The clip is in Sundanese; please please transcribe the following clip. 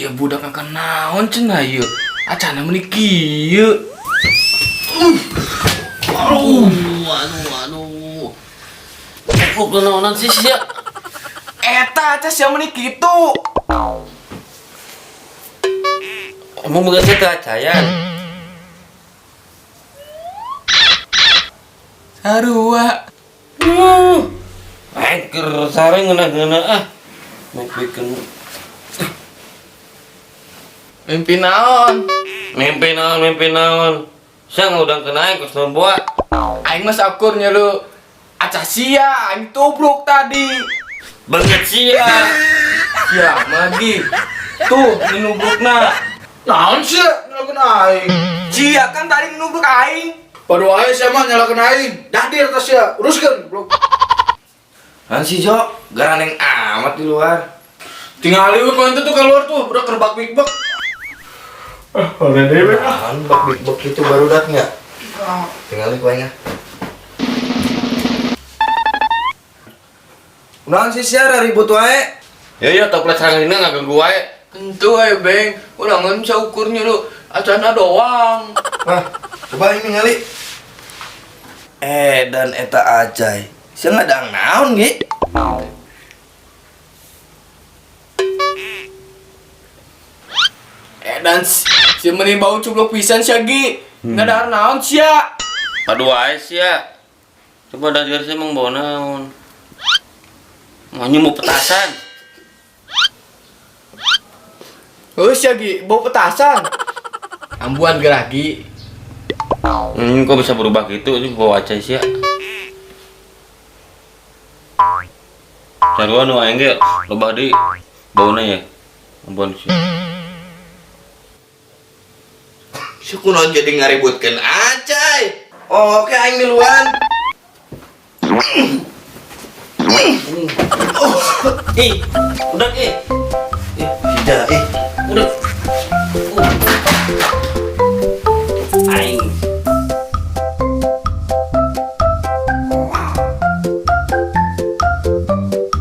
Iya budak akan naon cenah ieu. Acana meuni kieu. Aduh, aduh, aduh. Kok kenaonan sih sia? Eta aca sia meuni kitu. Emang bukan teh acayan. Sarua. Angker sare ngeunah-ngeunah ah. Mimpi Mimpi naon? mimpi naon, mimpi naon. Sia ngudang kena aing kos boa. Aing mah sakur nyelu aca sia, aing tubruk tadi. Banget sia. Sia magi. Tuh nubrukna. Naon sih nyalakeun aing? Sia kan tadi nubruk aing. Baru aja sia mah nyalakeun aing. Dahdir tas sia, uruskeun goblok. Kan si Jo, garaneng amat di luar. Tingali we konten tuh keluar tuh, udah kerbak big-bek. Naon bak big bak itu baru datnya. Tinggal ku aing ah. Naon sih sia ribut wae? Ya ya toples serang ini ngaganggu wae. Tentu ayo beng, ulangan saukur nyelu acana doang. Wah, coba ini ngali. Eh dan eta acai. Sia ngadang naon ge? Eh dan si meni bau cublok pisan sia gi. Ngadahar naon sia? Padu wae sia. Coba dahdir sih emang bawa naon. Mau mau petasan. Oh sia gi, bau petasan. Ambuan gerah gi. Kok bisa berubah gitu ini bawa acai sia. Sarua nu aing ge loba deui bauna ya. Ambuan sia. Si kunaon jadi ngaributkeun acai. Oke aing miluan. Ih, udah ih. Tidak, ih. Udah.